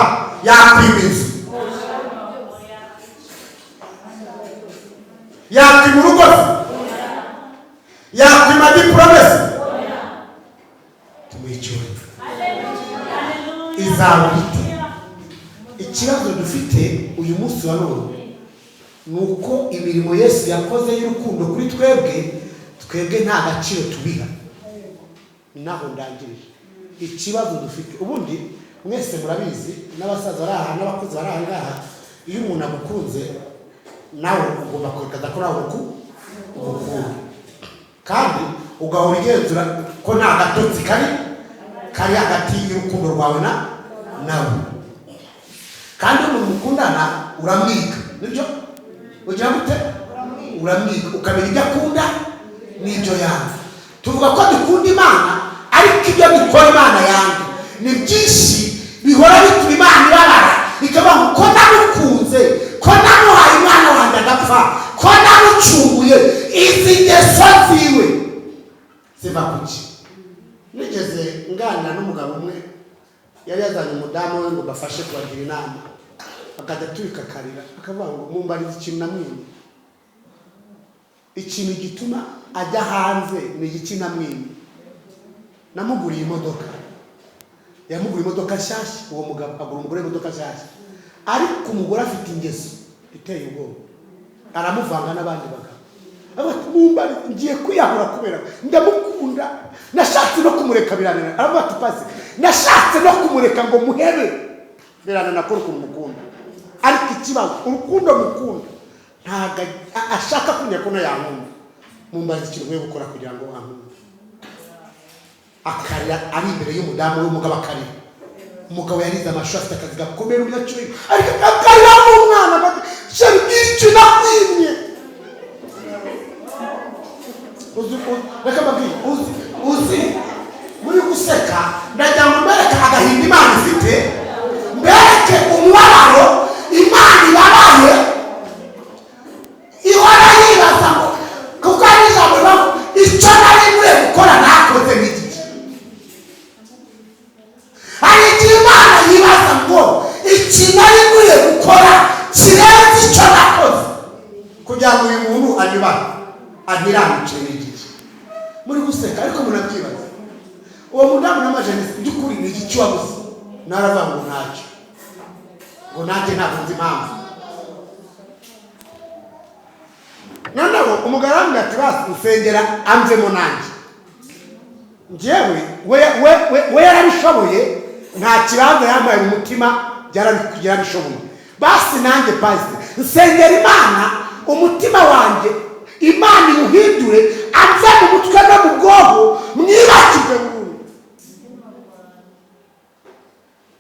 Yakwima inzu? Yakwima urugo se? Yakwima diporome se? Tumuhe icyubahiro. Izaba ite? Ikibazo dufite uyu munsi wa none ni uko imirimo Yesu yakoze y'urukundo kuri twebwe, twebwe nta gaciro tubiha. Naho ndangirije. Ikibazo dufite ubundi, mwese murabizi, n'abasaza bari aha n'abakuze bari aha ngaha, iyo umuntu agukunze nawe ugomba kwerekana ko nawe umukunda, kandi ugahora ugenzura ko nta gatotsi kari hagati y'urukundo rwawe na nawe. Kandi iyo umuntu mukundana uramwiga, nibyo? Ugira gute? Uramwiga, ukamenya ibyo akunda n'ibyo yanga. Tuvuga ko dukunda Imana, ariko ibyo dukora Imana yanga ni byinshi, bihora bituma Imana ibabara, ikavuga ngo: "Ko namukunze, ko namuhaye umwana wanjye agapfa, ko namucunguye, izi ngeso ziwe ziva kuki?" Nigeze nganira n'umugabo umwe, yari yazanye umudamu we ngo bafashe kubagira inama, akajya atubika akarira, akavuga ngo: "Mumbarize ikintu namwimye, ikintu gituma ajya hanze ni igiki namwimye?" Namuguriye imodoka, yamuguriye imodoka nshyashya. Uwo mugabo agura umugore imodoka nshyashya, ariko umugore afite ingeso iteye ubwoba, aramuvanga n'abandi bagabo. Aravuga ati: "Mumbarize, ngiye kwiyahura kubera ndamukunda. Nashatse no kumureka birananira." Aravuga ati: "Pasi, nashatse no kumureka ngo muhebe birananira, akora ukuntu mukunda, ariko ikibazo, urukundo mukunda ntabwo ashaka kumenya ko yankunda. Mumbarize ikintu nkwiye gukora kugira ngo ankunde." Akarira ari imbere y'umudamu w'umugabo, akarira. Umugabo yarize amashuri, afite akazi gakomeye, n'umunyacyubahiro, ariko akarira n'umwana, ati: "Chéri, icyo nakwimye." Uzi, reka mbabwire, uzi muri guseka, ndagira ngo mbereke agahinda Imana ifite, mbereke umubabaro Imana ibabaye, ihora yibaza ngo, kuko hari ijambo rivuga ngo: "Icyo nari nkwiye gukora nakoze ni iki?" Hari igihe Imana yibaza ngo: "Iki nari nkwiye gukora kirenze icyo nakoze kugira ngo uyu muntu anyubahe, ankiranukire, ni igiki?" Muri guseka, ariko munabyibaza. Uwo mudamu n'amajenisi, by'ukuri ni igiki wabuze? Naravuga ngo ntacyo, ngo nanjye ntabwo nzi impamvu. Noneho umugabo arambwira ati: "Basi nsengera amvemo nanjye." Njyewe we yarabishoboye, nta kibanza yambaye mu mutima, yarabishoboye. "Basi nanjye pasite, nsengera Imana, umutima wanjye Imana iwuhindure, ave mu mutwe no mu bwonko, mwibagirwe burundu."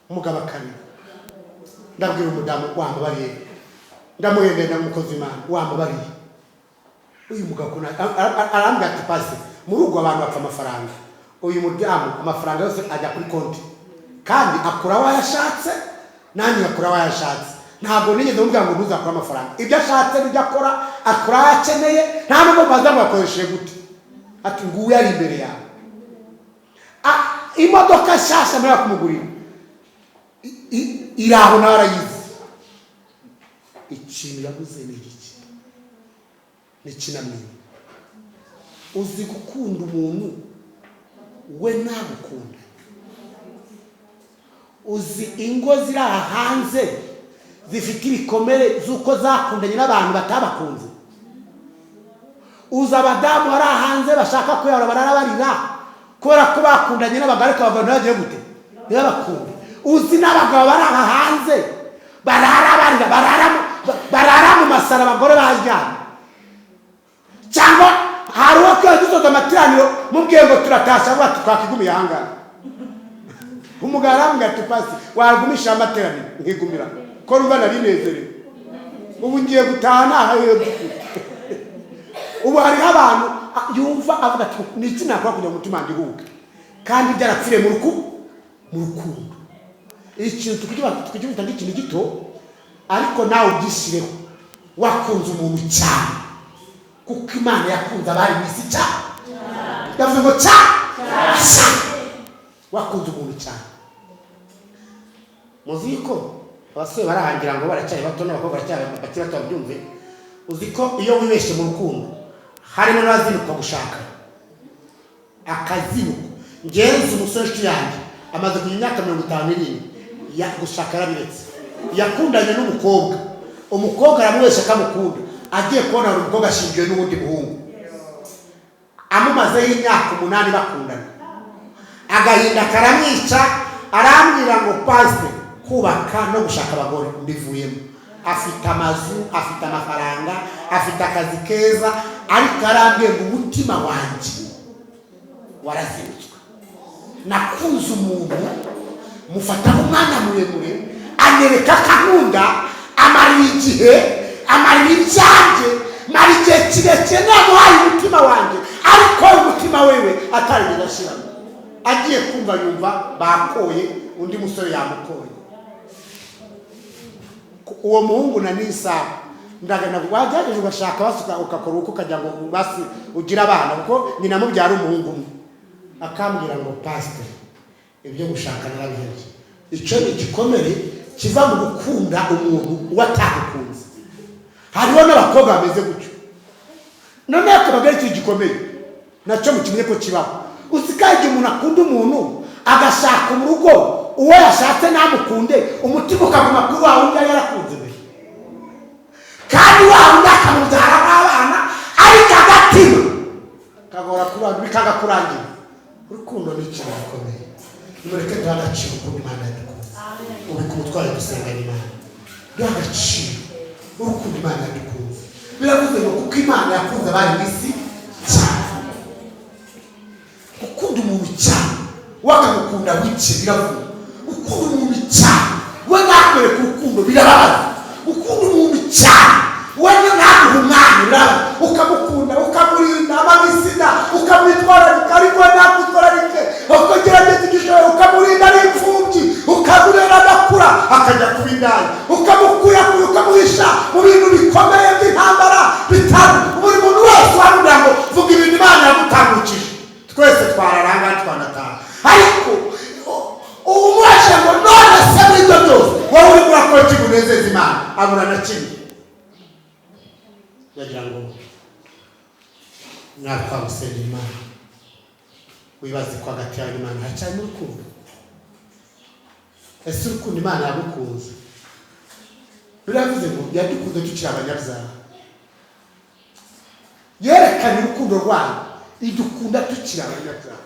Umugabo akarira. Ndabwira umudamu: "Wamubariye?" Ndamuhendera, ndamukozi Imana: "Wamubariye uyu mugabo?" Arambwira ati: "Pasi, muri ubwo abantu bapfa amafaranga. Uyu mudamu amafaranga yose ajya kuri konti, kandi akura aho yashatse, nanjye ngakura aho yashatse. Ntabwo nigeze mubwira ngo ntuzakure amafaranga. Ibyo ashatse nibyo akora, akora ayo akeneye, nta nubwo mbaza ngo akoresheje gute." Ati: "Nguyu ari imbere yawe. Imodoka nshyashya mbere kumugurira iri aho, nawe arayizi. Ikintu yabuze ni igiki? Ni kinamwima." Uzi gukunda umuntu we ntagukunda? Uzi ingo ziri aha hanze zifite ibikomere z'uko zakundanye n'abantu batabakunze? Uzi abadamu bari aha hanze bashaka kwiyahura, barara barira kubera ko bakundanye n'abagabo, ariko abagabo ntibagiye gute? Ntibabakunde. Uzi n'abagabo bari aha hanze barara barira, barara mu masaro abagore baryamye? Cyangwa hari uwo twari dusoza amateraniro mubwiye ngo turatashye, avuga ati: "Twakigumiye ahangaha." Umugabo arambwira ati: "Pasi, wagumisha amateraniro nkigumira ko numva nari nezerewe, ubu ngiye gutaha ntahayeyo." By'ukuri ubu hariho abantu yumva avuga ati: "Ni iki nakora kugira ngo umutima wanjye uhuke?" Kandi byarapfiriye mu rukundo. Ikintu tukugifata nk'ikintu gito, ariko nawe ubyishyireho, wakunze umuntu cyane, kuko Imana yakunze abari mu isi cyane. Yavuze ngo cyane cyane. Wakunze umuntu cyane, muzi ko Abasore barahangira ngo baracyari bato, n'abakobwa baracyari bakiri bato, babyumve. Uzi ko iyo wibeshye mu rukundo, harimo n'abazinukwa gushaka, akazinukwa. Ngenzi umusore inshuti yanjye amaze kugira imyaka 57, gushaka yarabiretse. Yakundanye n'umukobwa, umukobwa aramubeshya akamukunda, agiye kubona hari umukobwa ashingiwe n'uwundi muhungu, amumazeho imyaka 8 bakundana. Agahinda karamwica, arambwira ngo: "Pasite, kubaka no gushaka abagore mbivuyemo." Afite amazu, afite amafaranga, afite akazi keza, ariko arambwiye ngo: "Umutima wanjye warazinutswe. Nakunze umuntu, mufataho umwanya muremure, anyereka ko ankunda, amarira igihe, amarira ibyanjye, mara igihe kirekire namuhaye umutima wanjye, ariko umutima wewe atarigeze ashyiramo." Agiye kumva yumva bakoye, undi musore yamukoye uwo muhungu. Na n'isaha ndagana wagerageje ugashaka basuka, ugakora uko ukagira ngo basi ugire abana, kuko nyina mubyara umuhungu umwe. Akambwira ngo: "Pasiteri, ibyo gushaka narabihebye." Icyo ni igikomere kiva mu gukunda umuntu uwo atagukunze. Hariho n'abakobwa bameze gutyo. Noneho akaba ari ikintu gikomeye nacyo mukimenye ko kibaho. Usikaye igihe umuntu akunda umuntu, agashaka mu rugo, uwo yashatse ntamukunde, umutima ukaguma kuri wa wundi yari yarakunze mbere, kandi wa wundi akamubyara nk'abana, ariko agatima kagora kurangira, bikanga kurangira. Urukundo ni ikintu gikomeye. Nimureke duhe agaciro ukuntu Imana yadukunze. Ubika umutwaro, dusengana Imana, duhe agaciro urukundo Imana yadukunze. Biravuze ngo kuko Imana yakunze abari mu isi cyane. Gukunda umuntu cyane, we akamukunda buke, biravuga. Gukunda umuntu cyane, we ntakwereke urukundo, birababaza. Gukunda umuntu cyane, we ntaguhe umwanya, birababaza. Ukamukunda, ukamurinda amabisida, ukamwitwararika, ariko we ntakwitwararike. Ukagerageza ibyo ushoboye, ukamurinda ari imfubyi, ukamurera agakura, akajya kuba indaya, ukamukuyakuya, ukamuhisha mu bintu bikomeye by'intambara bitanu. Buri muntu wese wamubwira ngo vuga ibintu Imana yagutambukije, twese twararanga, twanataha. Ariko umubajije ngo: "None se muri ibyo byose wowe urimo urakora iki ngo unezeze Imana?" Abura na kimwe. Yagira ngo natwe twagusengera Imana, wibaze ko hagati yawe n'Imana haracyarimo urukundo. Ese urukundo Imana yagukunze? Biravuze ngo yadukunze tukiri abanyabyaha. Yerekanye urukundo rwayo, idukunda tukiri abanyabyaha.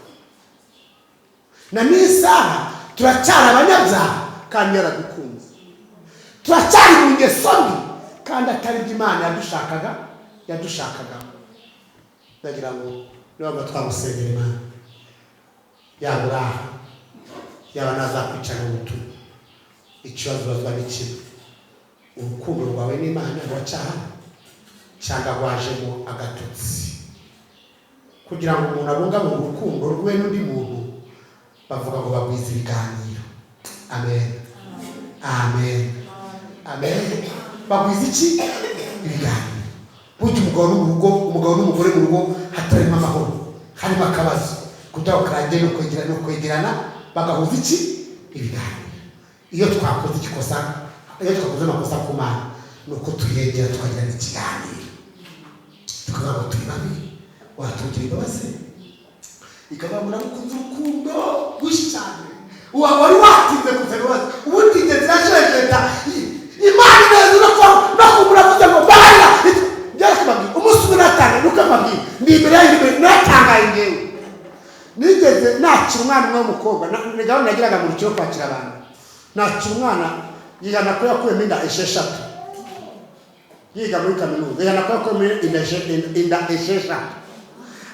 Na n'isaha turacyari abanyabyaha kandi yaradukunze. Turacyari mu ngeso mbi kandi atari byo Imana yadushakaga. Ndagira ngo niba twagusengera Imana, yaba uri aha, yaba nazakwicara mu butumwa, ikibazo ubazwa ni kimwe: urukundo rwawe n'Imana ruracyahari cyangwa rwajemo agatotsi? Kugira ngo umuntu abungabunge urukundo rwe n'undi muntu, bavuga ngo bagwiza ibiganiro. Amen, amen, amen. Bagwiza iki? Ibiganiro. Burya umugabo no mu rugo, umugabo n'umugore mu rugo hatarimo amahoro, harimo akabazo, kugira ngo karangire no kwegerana bagahuza iki? Ibiganiro. Iyo twakoze igikosa, iyo twakoze amakosa ku Mana, ni uko tuyegera, tukagirana ikiganiro, tukavuga ngo turi babi, watugira imbabazi. Ikavuga ngo nagukunze urukundo rwinshi cyane, wari watinze gusaba imbabazi. Ubundi ingenzi irashejeta Imana ineza no kumva uravuze ngo mbabarira. Njyewe kubabwira, umunsi umwe natangaye, nuko mbabwira ndi imbere yayo, imbere natangaye. Ngewe nigeze nakira umwana umwe w'umukobwa, ni gahunda nagiraga mu rukiko kwakira abantu. Nakira umwana yihana ko yakuyemo inda 6 yiga muri kaminuza, yihana ko yakuyemo inda 6.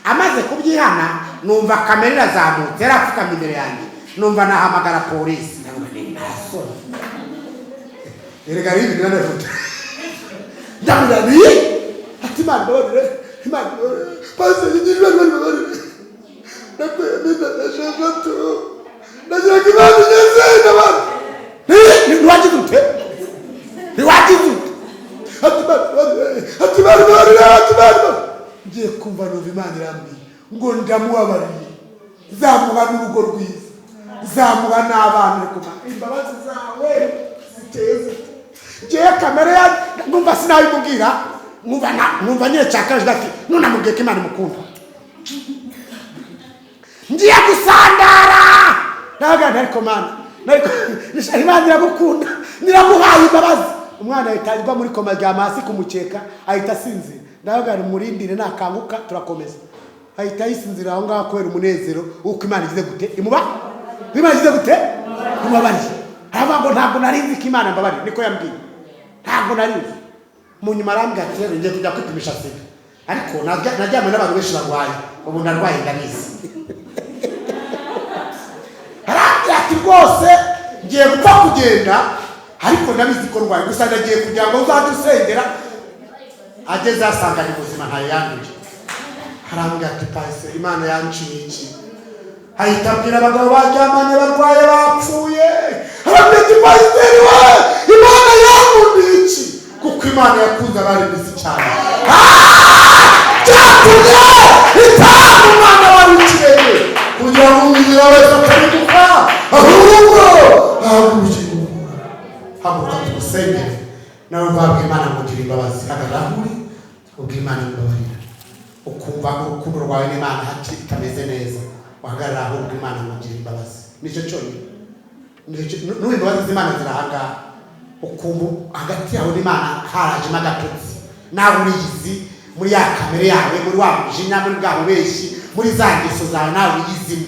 Amaze kubyihana, numva kamere irazamutse, yari apfukamye imbere yanjye, numva nahamagara polisi. Ndavuga nti nta soni, erega ari ibintu nanavuga. Ndamubwira nti, ati: "Imana imbabarire, Imana imbabarire, pasiteri, Imana imbabarire, nakuyemo inda 6, ndagira ngo Imana igeze n'abandi." Ntiwagize ute? Ntiwagize ute? Ati: "Imana imbabarire." Ati: "Imana imbabarire." Ati: "Imana imbabarire." Ngiye kumva numva Imana irambwiye ngo ndamubabariye, zamuha n'urugo rwiza, zamuha n'abana. Ariko imbabazi zawe Ziteye zite? Ngewe kamere ya numva sinabimubwira, numva nyine cyakaje ati none amubwiye ko Imana imukunda, ngiye gusandara. Ndavuga, ariko Mana, ariko Imana iragukunda, niramuhaye imbabazi. Umwana ahita agwa muri koma, aryama hasi ku mukeka, ahita asinzira. Ndavuga ngo murindire, nakanguka turakomeza. Ahita yisinzira aho ngaho kubera umunezero w'uko Imana igize gute? Imuba Imana igize gute? Imubabariye. Aravuga ngo ntabwo nari nzi ko Imana mbabariye, niko yambwiye, ntabwo nari nzi. Mu nyuma arambwira ati rero ngiye kujya kwipimisha sida, ariko najyanye n'abantu benshi barwaye, ubu narwaye ndabizi. Arambwira ati rwose ngiye gupfa kugenda, ariko ndabizi ko ndwaye, gusa ndagiye kugira ngo uzajye usengera. Ageze asanga ni muzima, ntayo yanduye. Arambwira ati pasiteri, Imana yanciye iki? Ahita abwira abagabo baryamanye barwaye bapfuye. Arambwira ati pasiteri we, Imana yankundiye iki? Kuko Imana yakunze abari mu isi cyane, byatumye itanga umwana wawe w'ikirenge kugira ngo umwizera wese ataribuka, ahubwo ahabwe ubugingo. Haguruka tugusengere, nawe uhabwe Imana kugira imbabazi. Hagarara aho uri, ubwira Imana imbabarira. Ukumva urukundo rwawe n'Imana hakiri bitameze neza, uhagarara aho, ubwira Imana kugira imbabazi. Nicyo cyonyine. N'ubu imbabazi z'Imana ziri ahangaha. Ukumva hagati yawe n'Imana harajemo agatotsi, nawe uriyizi muri ya kamere yawe, muri wa mujinya, muri bwa bubeshyi, muri za ngeso zawe, nawe uyizimo,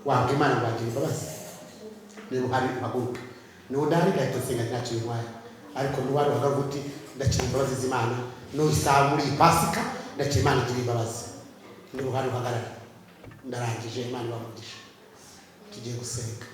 wabwa Imana ngo wagire imbabazi. Niba uhari uhaguruke, niba udahari ngahita nsenga, ntacyo bintwaye. Ariko niba uhari uhaguruke uti ndakira imbabazi z'Imana n'usaha muri iyi Pasika, ndakira Imana igira imbabazi. Niba uhari uhagarare. Ndarangije, Imana ibamugisha, tugiye gusenga.